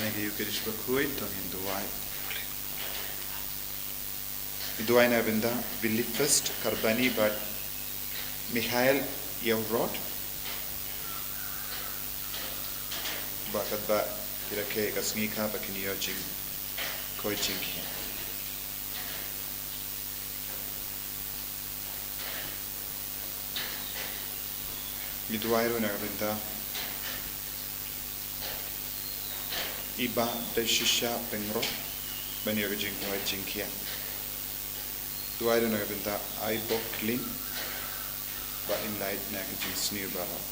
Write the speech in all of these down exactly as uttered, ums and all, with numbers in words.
Ïa ki Eucharist bakhuid, to ngin duwai. Duwai na ka bynta Billy First Karbani bad Mikhail Yaurot. Ba katba ki rakhe ka sngi kha ba kin ïoh jingkoit jingkhiah. Ngi duwai ruh na ka bynta i Bah Dashisha Pyngrope ban ïoh ka jingkoit jingkhiah. Duwai ruh na ka bynta Aibok Klim ba in lait na ka jingsniew baroh.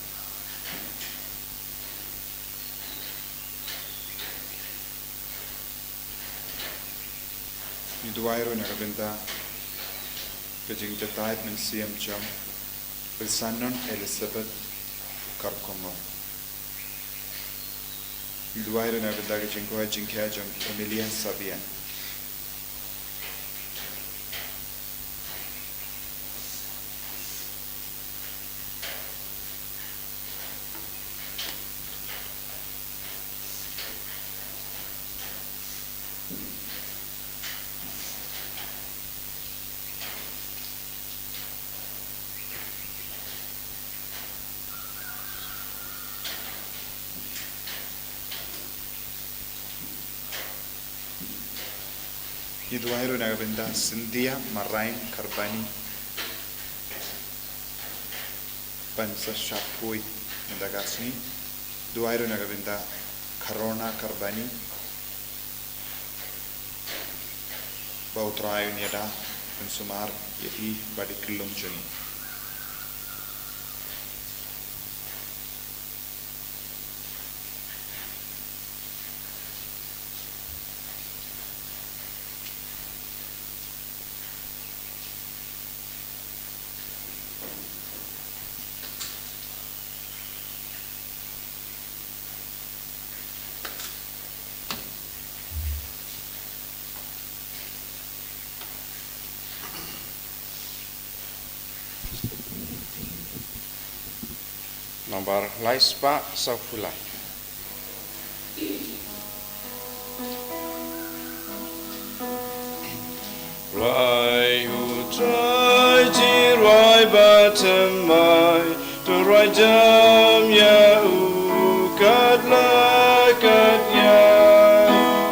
Ngi duwai ruh na ka bynta ka jingjatai mynsiem jong Wilsanon Elizabeth Karkongor. Ngi duwai ruh na ka bynta ka jingkoit jingkhiah jong Emilia Sabian. Ngi duwai ruh na ka bynta Cynthia Marain Karbani ban sa shah poi mynta ka sngi. Duwai ruh na ka bynta Karona Karbani ba U Trai un ïada ban sumar ïa i bad i khyllung jong i. Nombar lai spah sawphew lai. Rwai U Trai jingrwai bad thymmai, to rwai jam ïa u kat la kat ïai.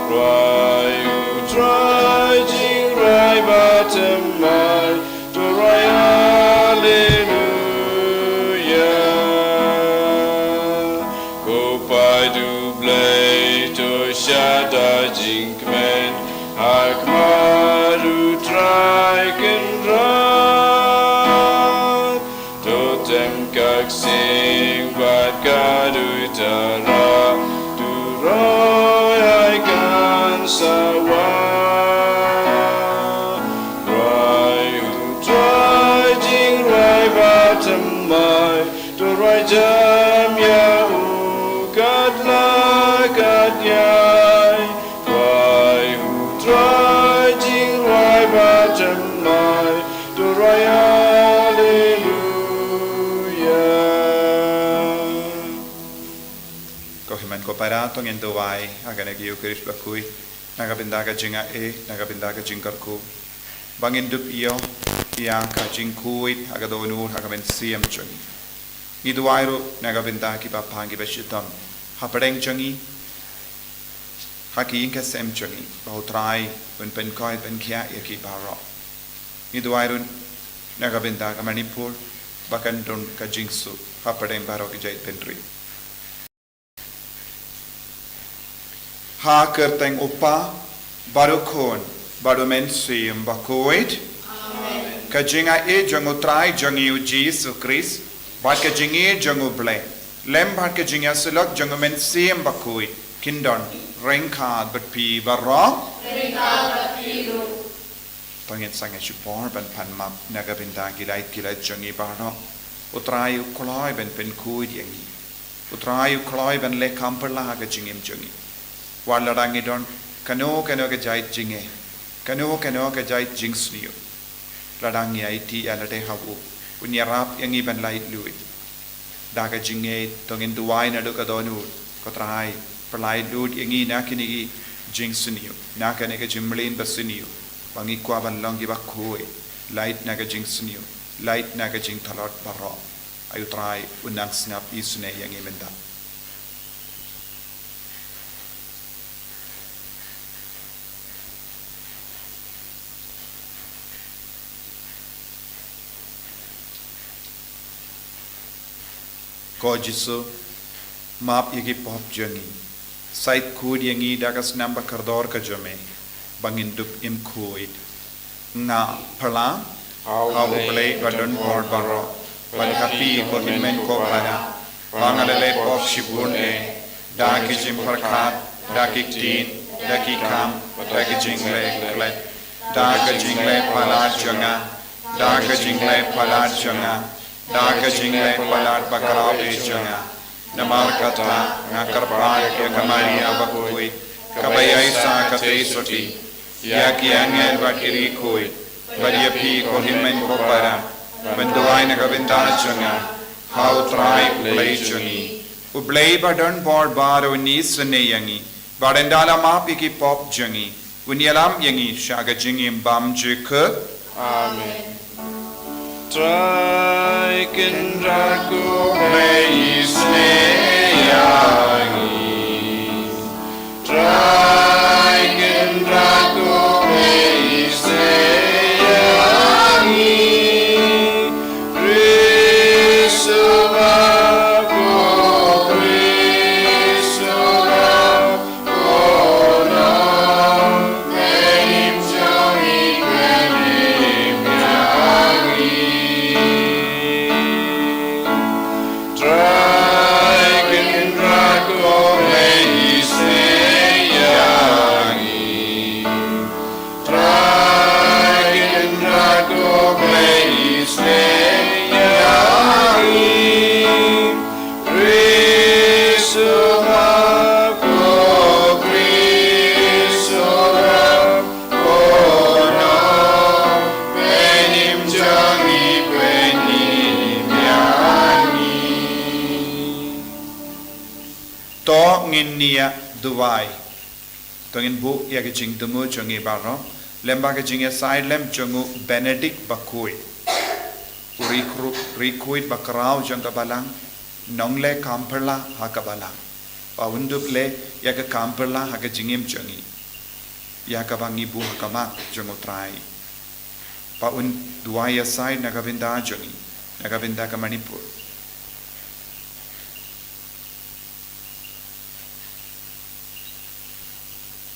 Rwai U Trai jingrwai bad thymmai, to rwai Haleluia. Ko paid U Blei to shad da jingkmen ha khmat U Trai Kynrad. To tem ka ksing bad ka duitara, to roi ai kan sawa. Rwai U Trai jingrwai bad thymmai, to rwai jam ïa u kat la kat ïai. Rwai U Trai jingrwai bad thymmai, to rwai Haleluia. Ko hynmen ko para, to ngin duwai ha kane ka Eucharist bakhuid na ka bynta ka jingai, na ka bynta ka jingkyrkhu, ba ngin dup ïoh ïa ka jingkhuid ha ka dohnud ha ka mynsiem jong ngi. Ngi duwai ruh na ka bynta ki bapang ki bashitom hapdeng jong ngi, ha ki ïing ki sem jong ngi, ba U Trai un pynkoit pynkhiah ïa ki baroh. Ngi duwai ruh na ka bynta ka Manipur, ba kan don ka jingsuk hapdeng baroh ki jaitbynriew. Ha ka kyrteng U Kpa, bad U Khun, bad U Mynsiem Bakhuid. Amen. Ka jingai jong U Trai jong ngi U Jisu Khrist, bad ka jingïeit jong U Blei, lem bad ka jingïasyllok jong U Mynsiem Bakhuid, kin don ryngkat bad phi baroh. Ryngkat bad phi ruh. To ngin sangeh shipor ban pan map na ka bynta ki lait ki lait jong ngi baroh. U Trai u kloi ban pynkhuid ïa ngi. U Trai u kloi ban leh kam pyrshah ha ka jingim jong ngi. Wat lada ngi don kano kano ka jait jingeh, kano kano ka jait jingsniew, lada ngi aiti ïa lade ha u, un ïarap ïa ngi ban lait lut. Da ka jingngeit to ngin duwai naduh ka dohnud, ko Trai, Pynlait lut ïa ngi na kine ki jingsniew, na kane ka jingmlien ba sniew, ba ngi kwah ban long kiba khuid, lait na ka jingsniew, lait na ka jingtlot baroh. Ai U Trai un nang sngap isynei ïa ngi mynta. Ko Jisu, map ïa ki pop jong ngi, sait khuid ïa ngi da ka snam ba kordor ka jong me, ba ngin dup im khuid. Nga pyrshang ha U Blei ba don bor baroh, bad ha phi ko hynmen ko para, ba nga la leh pop shibun eh, da ki jingpyrkhat, da ki ktien, da ki kam, da ki jingleh klet, da ka jingleh palat jong nga, da ka jingleh palat jong nga, da ka jingleh palat bakhraw eh jong nga. Namar kata nga kyrpad ïa ka Maria bakhuid, kaba ïaishah katei sotti, ïa ki angel bad ki riewkhuid, bad ïa phi ko hynmen ko para, ban duwai na ka bynta jong nga ha U Trai U Blei jong ngi. U Blei ba don bor baroh un isynei ïa ngi, bad ynda la map ïa ki pop jong ngi, un ïalam ïa ngi sha ka jingim bymjukut. Amen. Trai Kynrad ko Blei isynei ïa ngi. Trai Kynrad ko Blei isynei ïa ngi. Khrist u map, ko Khrist u map, To ngin ïa duwai. To ngin buh ïa ka jingthmu jong ngi baroh lem bad ka jingïasaid lem jong u Benedict bakhuid, u riewkhuid, riewkhuid bakhraw jong ka balang, nongleh kam phylla ha ka balang. Ba un dup leh ïa ka kam phylla ha ka jingim jong ngi, ïa kaba ngi buh ha khmat jong U Trai. Ba un duwai ïasaid na ka bynta jong ngi, na ka bynta ka Manipur.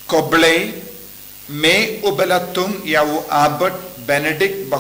Ko Blei, me uba la thung ïa u Abbot Benedict